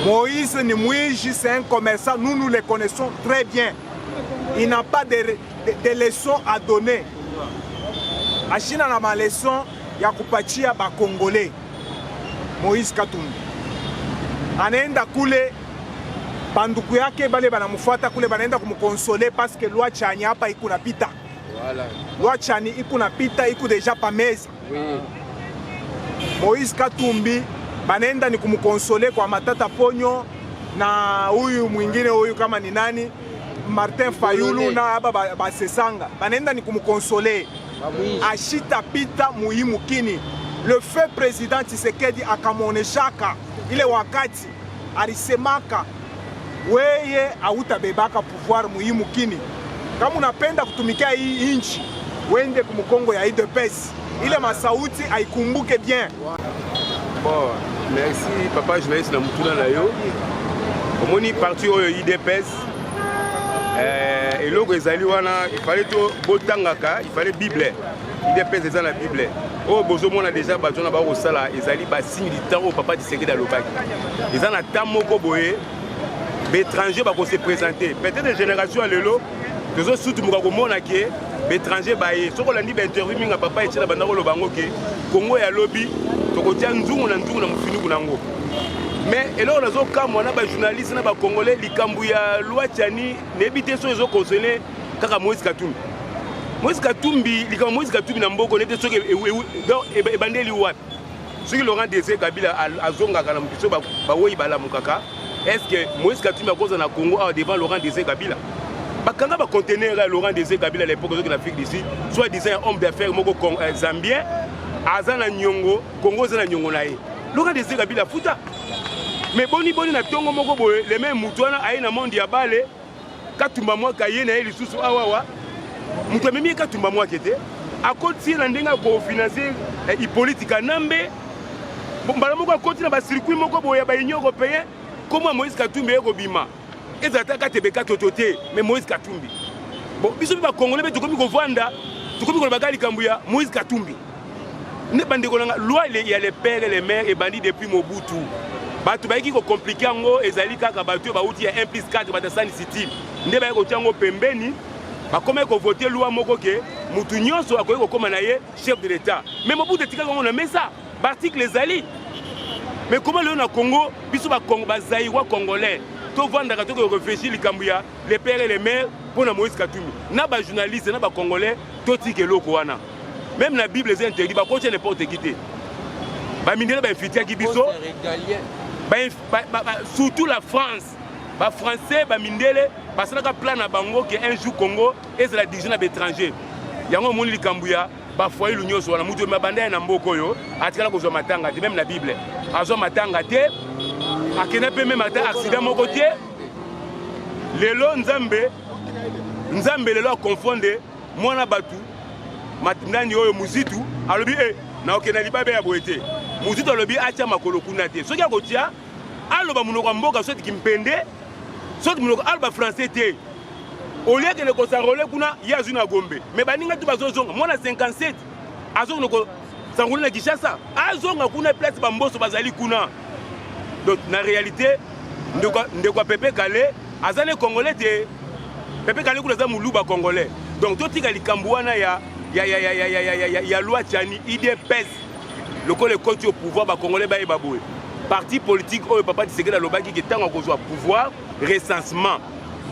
Moïse ni mwiji, c'est un commerçant. Nous, nous le connaissons très bien. Il n'a pas de leçons à donner. Ashina na ma leçon ya kupatia ba Congolais. Moïse Katumbi anaenda kule, banduku yake bale banamufuata kule, banaenda kumuconsoler parce que loi Tshiani hapa iko napita. Voilà. Loi Tshiani iko napita, iko déjà pa meza. Oui. Moïse Katumbi banaenda ni kumuconsoler kwa Matata Ponyo na huyu mwingine huyu kama ni nani Martin Fayulu na aba basesanga banaenda ni kumuconsoler ashitapita muhimu kini. Le feu président Tshisekedi akamuoneshaka ile wakati alisemaka weye autabebaka pouvoir muhimu kini, kama unapenda kutumikia hii inchi wende kumukongo ya UDPS. Ile masauti aikumbuke bien. Bon, merci papa journaliste na mutuna na yo. Omoni parti oyo UDPS, eloko ezali wana, ifale to botangaka, ifale Bible. UDPS eza na Bible. Oyo bozomona déjà bato wana bakosala ezali basigne du temps oyo papa Tshisekedi alobaki. Eza na temps moko boye baétranger bakose présenter. Peut-être génération ya lelo tozosutumuka komona ke baétranger baye. Soki olandi bainterview mingi ya papa Etienne, banda koloba yango ke Kongo ya lobi tokotia nzungu na nzungu na mofinuku nango. Mais eloko nazokamwa na bajournaliste na bacongolais, likambo ya loi Tshiani, nayebi te soki ezoconcerner kaka Moïse Katumbi. Moïse Katumbi, likambo Moïse Katumbi na mboka nete soki ebandeli wapi? Soki Laurent Désiré Kabila azongaka na mokiso, bawoyi balamukaka, est ce que Moïse Katumbi akoza na Congo awa devant Laurent Désiré Kabila? Bakanga baconteneur ya Laurent Désiré Kabila à l'époque ezoki na Afrique du Sud, soit disant homme d'affaires moko zambien aza na niongo, Congo eza na niongo na ye. Laurent Désiré Kabila futa. Mais boni boni na ntongo moko boye le même mutu wana aye na monde ya bale Katumba Mwaka ye na ye lisusu awawa moto amemi ye Katumba Mwake te, akoti ye na ndenge akofinancer Hippolyte Kanambe. Mbala moko akoti na bacircuit moko boye ya baunion européen. Komwa Moïse Katumbi ye kobima ezala ta katebeka toto te. Mais Moïse Katumbi, bon, biso mpe bacongolais mpe tokomi kovanda, tokomi koloba kaka likambo ya Moïse Katumbi. Nde bandeko nanga, loi ya le père et le mère ebandi depuis Mobutu. Bato bayaki kocompliquer yango, ezali kaka bato oyo bauti ya 1 plus 4, bato ya Sun City nde bayaki kotia yango pembeni. Bakomaki kovoter loi moko ke mutu nyonso akoki kokóma na ye chef de l'État. Mais Mobutu etikaki yango na mesa, baarticle ezali. Mais comment lelo na Congo, biso bazaïrois congolais tovandaka, tokoki réfléchir likambo ya le père et le mère mpo na Moïse Katumbi? Na bajournaliste na bacongolais, totika eloko wana. Même na Bible eza interdit, bakotia n'importe qui te. Bamindele bainfiltraki biso, surtout la France. Bafrançais, bamindele basalaka plan na bango ke un jour Congo ezala dirigé na baétranger. Yango omoni likambo ya bafoyilu nyonso wana. Mutu mabanda ye na mboka oyo atikala kozwa matanga te. Même na Bible azwa matanga te, akenda mpe même ata accident moko te. Lelo Nzambe, Nzambe lelo aconfondre mwana bato nani oyo Muzitu alobi e naokenda libabe ya boye te. Muzitu alobi atia makolo kuna te. Soki akotia, aloba monoko ya mboka, soki kimpende, soki monoko, aloba français te. Au lieu akende kos'enrôler kuna, ye azwi na Gombe. Mais baninga tu bazozonga. Mwana 57 azokende kos'enrôler na Kinshasa. Azonga kuna place bamboso bazali kuna. Donc na réalité ndeko ya Pepe Kale aza ne congolais te. Pepe Kale kuna aza moluba congolais. Donc totika likambo wana ya loi Tshiani. UDPS lokola ekoti au pouvoir, bacongolais bayeba boye: parti politique oyo papa Tshisekedi alobaki ke ntango akozwa pouvoir, recensement.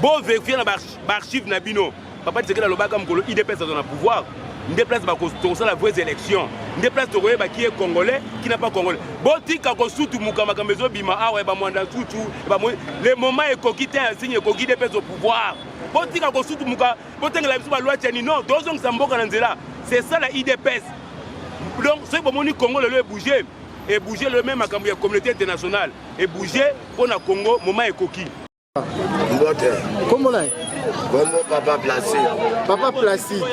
Bovérifier na baarchive na bino. Papa Tshisekedi alobaka mokolo UDPS azwa na pouvoir, nde place tokosala vraies élections, nde place tokoyeba qui est congolais, qui n'a pas congolais. Botika kosutumuka makambo ezobima awa ya bamwanda nsutu. Le moment ekoki te ya signe ekoki UDPS au pouvoir. Botika kosutumuka, botengela biso baloi Tshiani. Non, tozongisa mboka na nzela, c'est ça la UDPS. Donc soki bomoni Congo lelo ebouge, ebouge lelo, même makambo ya communauté internationale ebouge mpo na Congo, moment ekoki. Mbote. Kombo na ye? Kombo Papa Placide. Papa Placide,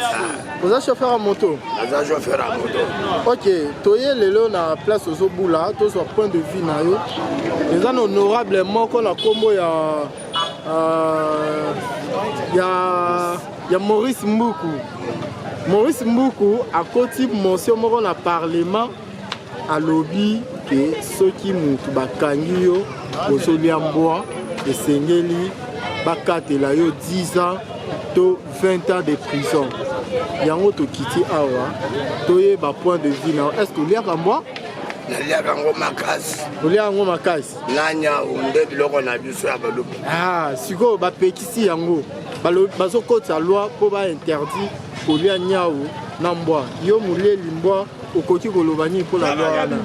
oza chauffeur ya moto? Aza chauffeur ya moto. Ok, toye lelo na place ozobula, tozwa point de vue na yo. Eza na honorable moko na nkombo ya Maurice Mbuku. Maurice Mbuku akoti motion moko na parlement, alobi ke soki mutu bakangi yo ozolia mbwa, esengeli bakatela yo 10 ans to 20 ans de prison. Yango tokiti awa toyeba point de vue na yo. Est ce que oliaka mbwa? Naliaka yango makasi. Oliaka yango makasi? Na nyau, nde biloko na biso ya baluba. Ah, sikoyo bapekisi yango, bazokotisa loi mpo bainterdit kolia nyau na mbwa. Yo moleli mbwa, okoki koloba nini mpo na loi wana?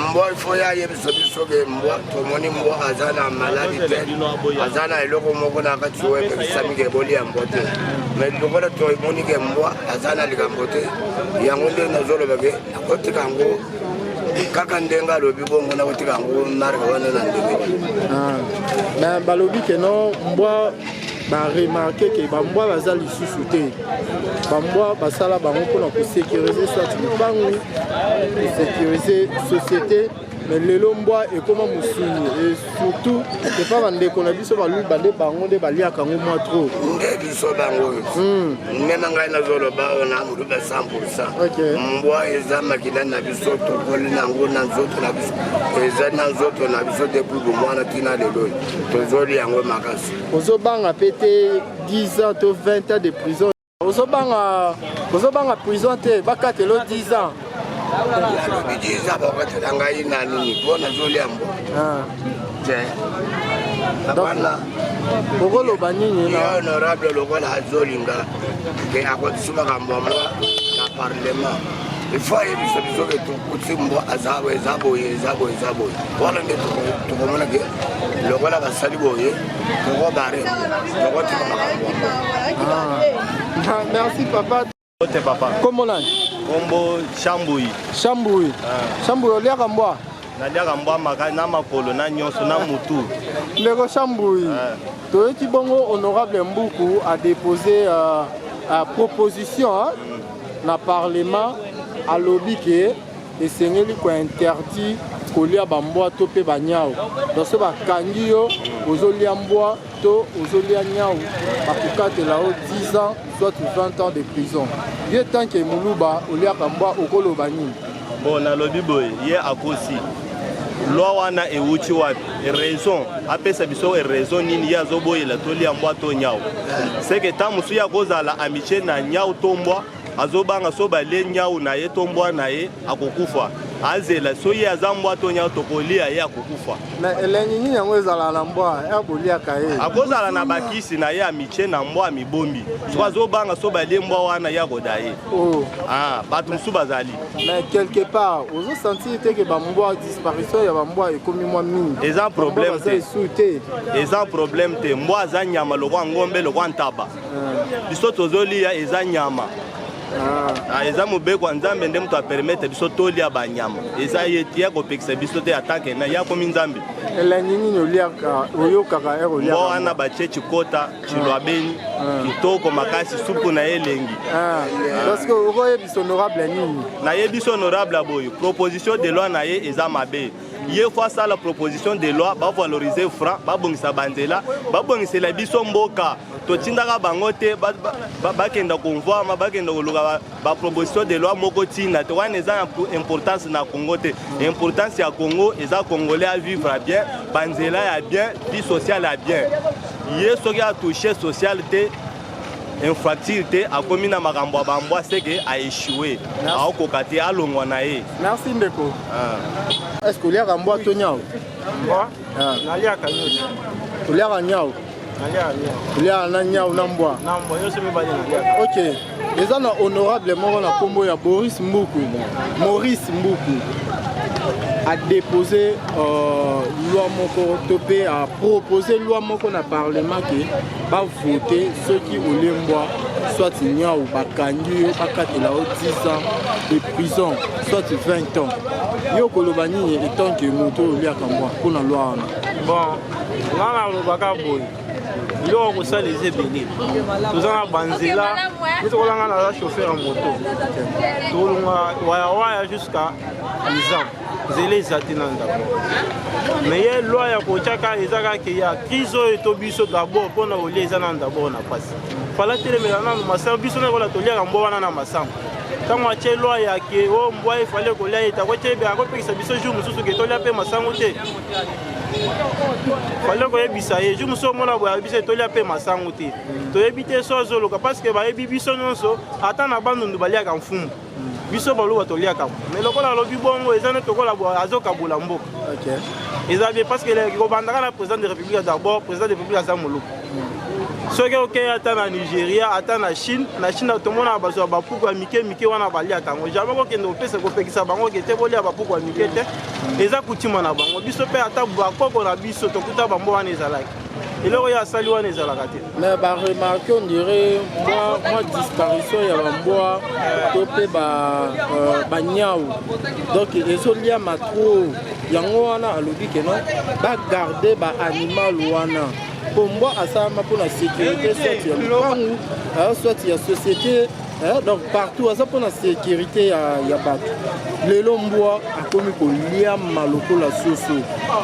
Mbwa, ifo ya ayebisa biso ke mbwa, tomoni mbwa aza na maladi te, aza na eloko moko na kati oyo epekisami ke bolia mbwa te. Mais lokola tomoni ke mbwa aza na likambo te, yango nde nazoloba ke nakotika yango kaka ndenge alobi bongo, nakotika yango marke wana na ndenge. Mais balobi ke non, mbwa, baremarquer ke bambwa baza lisusu te. Bambwa basala bango mpona kosécuriser soit lupangu, kosécuriser société, mais lelo mbwa ekóma mosuni, et surtout epa bandeko na biso baluba, nde bango nde baliaka yango mwa trop. Nde biso bango oyo, mema ngai nazoloba oyo na moluba 100. Mbwa eza makila na biso, tokoli nango na nzoto na biso, eza na nzoto na biso depuis bomwana ntina lelo oyo, tozoli yango makasi. Ozobanga mpe te 10 ans to 20 ans de prison? Ozobanga, ozobanga prison te, bakatelo 10 ans? Nalobi 10 ans bakatela ngai na nini? Mpo nazolia mbwa te wana. Okoloba nini? Na honorable, lokola azolinga ke akotisi makambo ya mbwa na parlement, il faut ayebisa biso ke tokuti mbwa aza eza boye, eza boye, eza boye. Wana nde tokomona ke lokola basali boye, tokobare, tokotika makambo ya mbwa. Merci papa. Ote papa. Kombo nani? Kombo Shambui. Shambui. Shambui, oliaka mbwa? Naliaka mbwa maka na makolo na nyonso na mutu. Ndeko Shambui, toyoki bongo honorable Mbuku adépose proposition hein, na parlement, alobi ke esengeli kointerdit kolia bambwa to mpe banyau. Donc so bakangi yo ozolia mbwa to ozolia nyau, bakokatela yo 10 ans soit 20 ans de prison. Ye tant que moluba, oliaka mbwa, okoloba nini? Bon, nalobi boye, ye akosi. Loi wana ewuti wapi? Raison apesa biso raison nini ye azoboyela tolia mbwa to nyau? Seke ntango mosusu ye akozala amitié na nyau to mbwa, azobanga so balie nyau na ye to mbwa na ye, akokufa. Azela, so ye aza mbwa to nyau, tokolia ye, akokufa. Mais elengi nini yango ezalaka na mbwa ya boliaka ye? Akozala na bakisi na ye, amitié na mbwa, amibombi. Soki azobanga so balie mbwa wana, ye akoda ye. Oh. Ah, bato mosusu bazali. Mais quelque part ozosentir te ke bambwa, disparition ya bambwa ekomi mwa mingi? Eza problème te. Esu te. Eza problème te. Mbwa aza nyama lokwa ngombe, lokwa ntaba. Biso tozolia, eza nyama. Ah, eza mobeko ya Nzambe nde moto apermettre biso tolia banyama. Eza ye te ya kopekisa biso te, atake na ye akomi Nzambe. Elengi nini oliaka, oyokaka ere oliaka? Mbwa wana batie cikota cilwabeni, kitoko makasi, supu na ye elengi. Parce que okoyebisa honorable nini? Nayebi honorable ya boye: proposition de loi na ye eza mabe. Ye faut asala proposition de loi, bavaloriser franc, babongisa banzela, babongisela biso mboka. Totindaka bango te bakenda komvwama, bakenda koluka baproposition de loi moko ntina te. Wana eza importance na Congo te. Importance ya Congo eza Congolais a vivre bien, banzela ya bien, vie sociale ya bien. Ye soki atouche sociale te, infracture te, akomi na makambo ya bambwa, seke aéchoué, aokoka te, alongwa na ye. Merci ndeko. Ah. Est ce que oliaka mbwa to nyau? Mbwa? Ah. Naliaka nyonso. Oliaka nyau? Oliaka na nyau na mbwa? Na mbwa nyonso mibale naliaka. Ok. Eza na honorable moko na nkombo ya Boris Mbuku, Maurice Mbuku a déposé loi moko to mpe a proposé loi moko na parlement ke bavote soki olie mbwa soit nyau, bakangi yo, bakatela yo 10 ans de prison soit 20 ans. Yo koloba nini etant que moto oyo oliaka mbwa mpona loi wana? Bon, nga nalobaka boye, biloko kosala eza ebele. Toza na banzela neti kolanga, naza chauffeur ya moto, tolonga wayawaya jusqu'à Nizam, nzela eza te nanu d'abord. Mais ye loi ya kotiaka eza kaka ya crise oyo to biso d'abord mpona kolia eza nanu d'abord na pasi. Fala telemela nanu masango. Biso na kola toliaka mbwa wana na masango. Ntango atie loi ya ke o mbwa efale kolia ye, takotie akopekisa biso jour mosusu ke tolia mpe masango te. Fale koyebisa ye jour mosusu omona boye, biso tolia mpe masango te. Toyebi te so azoloka parce que bayebi biso nyonso, ata na Bandundu baliaka mfumu, biso Baluba toliaka. Mais lokola alobi bongo, eza neti lokola azokabola mboka. Eza bien parce que kobandaka na président de République d'abord. Président de République aza moluka. Soki okei ata na Nigeria, ata na Chine, na Chine tomonaka bazwa bapuku ya mike mike wana, baliaka yango. Jamais kokende kopesa kopekisa bango ke te bolia bapuku ya mike te, eza kutima na bango. Biso mpe ata bakoko na biso tokuta bambo wana, ezalaki eloko oyo asali wana ezalaka te. Mais baremarque, on dirait mwa disparition ya bambwa to mpe banyau, donc ezoliama trop. Yango wana alobi ke non, bagarde baanimal wana, mpo mbwa asalama mpona sécurité, soit ya lupangu, soit ya société, donc partout aza mpona sécurité ya bato. Lelo mbwa akomi koliama lokola soso,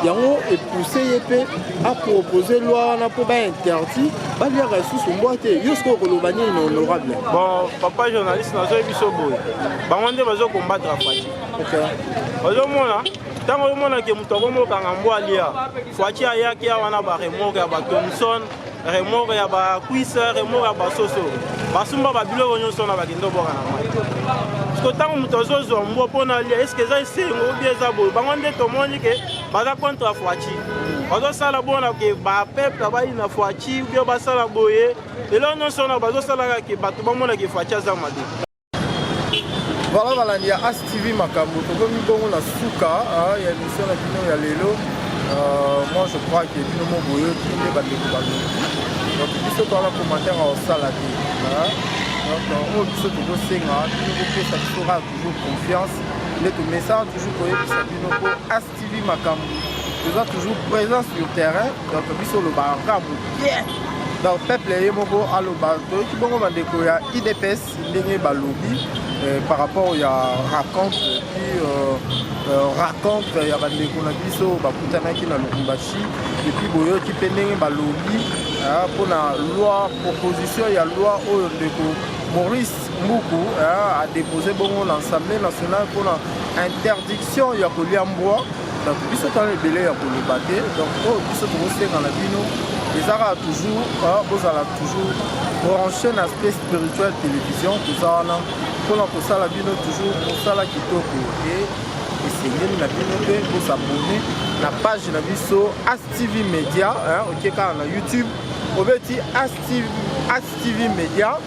yango epousse ye mpe apropose loi wana mpo bainterdit baliaka lisusu mbwa te. Yo sikoyo koloba nini na honorable? Bon, papa journaliste, nazoyebi biso boye, bango nde bazokombattre Fatshi. Ozomona, ntango ozomonake moto akomokanga mbwa alia, Fatshi ayaki awa na baremorque ya bathomson, remorque ya bacuisse, remorque ya basoso, basumba babiloko nyonso na bakende obwaka na mai. Parce ntango moto azozwa mbwa mpona alia, eske eza esengo obi eza boye? Bango nde tomoni ke baza contre Fatshi, bazosala bona ke bapeuple bayina Fatshi ubie basala boye. Eloko nyonso wana bazosalaka ke bato bamonake Fatshi aza mabe. Voilà, balandi ya As TV Makambo, tokomi bongo na suka ya émission na bino ya lelo. Moi je crois que bino mo boyoki nde bandeko balobi. Donc biso toala commentaire akosala te. Donc oyo biso tokosenga bino, bopesa biso kaka toujours confiance nde tomesaka toujours koyebisa bino, mpo As TV Makambo toza toujours présent sur terrain. Donc biso olobaka kaka mokie, donc peuple ye moko aloba. Toyoki bongo bandeko ya UDPS ndenge balobi par rapport ya rencontre, puis rencontre ya bandeko na biso bakutanaki na Lubumbashi. Et puis boyoki mpe ndenge balobi mpona loi, proposition ya loi oyo ndeko Maurice Mbuku adépose bongo na Assemblée nationale mpona interdiction ya kolia mbwa. Donc biso tala ebele ya koloba te. Donc oyo biso tokosenga na bino eza kaka toujours bozala toujours branché na Aspect Spirituel Télévision. Toza wana mpona kosala bino toujours mosala kitoko. E esengeli na bino mpe bosabone na page na biso As TV Media. Oke kaka na YouTube, obeti As TV, As TV Media,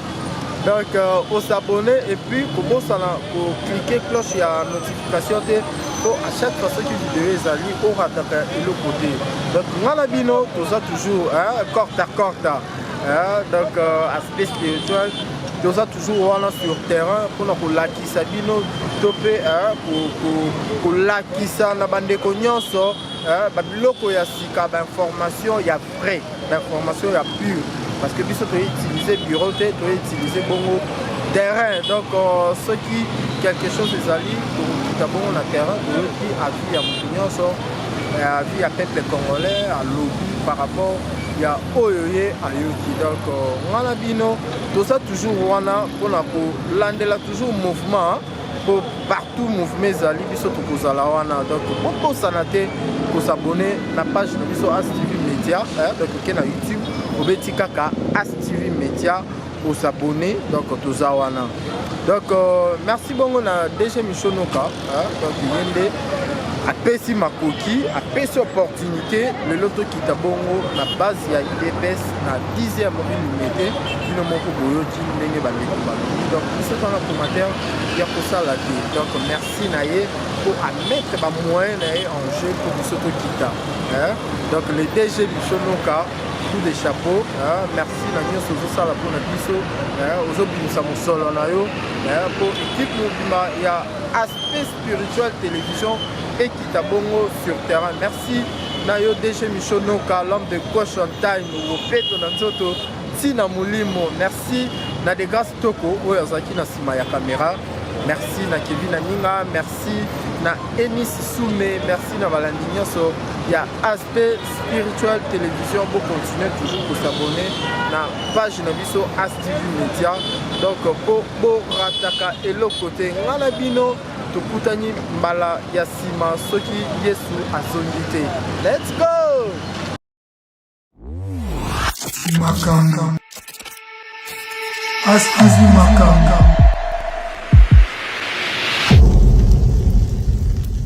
donc osabone et puis kobosana koclique cloche ya notification te, mpo à chaque fois soki video ezali, orataka eloko te. Donc nga na bino toza toujours, hein, corta corta, hein, donc Aspect Spirituel toza toujours wana sur terrain mpona kolakisa bino to mpe kolakisa na bandeko nyonso babiloko ya sika, bainformation ya vrai, bainformation ya pure, parce que biso toutiliser bureau te, toutiliser bongo terrain. Donc soki quelque chose ezali, tokokita bongo na terrain, toyoki avis ya moto nyonso. Avis ya peuple congolais alobi par rapport ya oyo ye ayoki. Donc nga na bino toza toujours wana mpona kolandela toujours mouvement, po partout mouvement ezali, biso tokozala wana. Donc bobosana te kos'abonner na page na biso As TV Media. Donc oke na YouTube, obeti kaka As TV Media, os'abonner. Donc toza wana. Donc merci bongo na DG Michonoka. Donc ye nde apesi makoki, apesi opportunité lelo tokita bongo na base ya UDPS na 10e rue Limete. Bino moko boyoki ndenge bandeko balobi. Donc biso twana commentaire ya kosala te. Donc merci na ye po amettre bamoyen na ye en jeu po biso tokita. Donc le DG Michonoka, coup de chapeau, hein. Merci na nyonso ozosala mpona biso, ozobimisa mosolo na yo mpo équipe mobimba ya Aspect Spirituel Télévision ekita bongo sur terrain. Merci na yo DG Michonoka, l'homme de Question Time, bopeto na nzoto ntina molimo. Merci na De Grâce Toko oyo azalaki na nsima ya caméra. Merci na Kevin Aninga, merci na Enis Sume, merci na balandi nyonso ya Aspect Spirituel Télévision. Bocontinue toujours kos'abonner na page na biso As TV Media, donc po borataka eloko te. Nga na bino tokutani mbala ya nsima soki Yesu azongi te. Let's go! Makambo. As Azwi Makambo.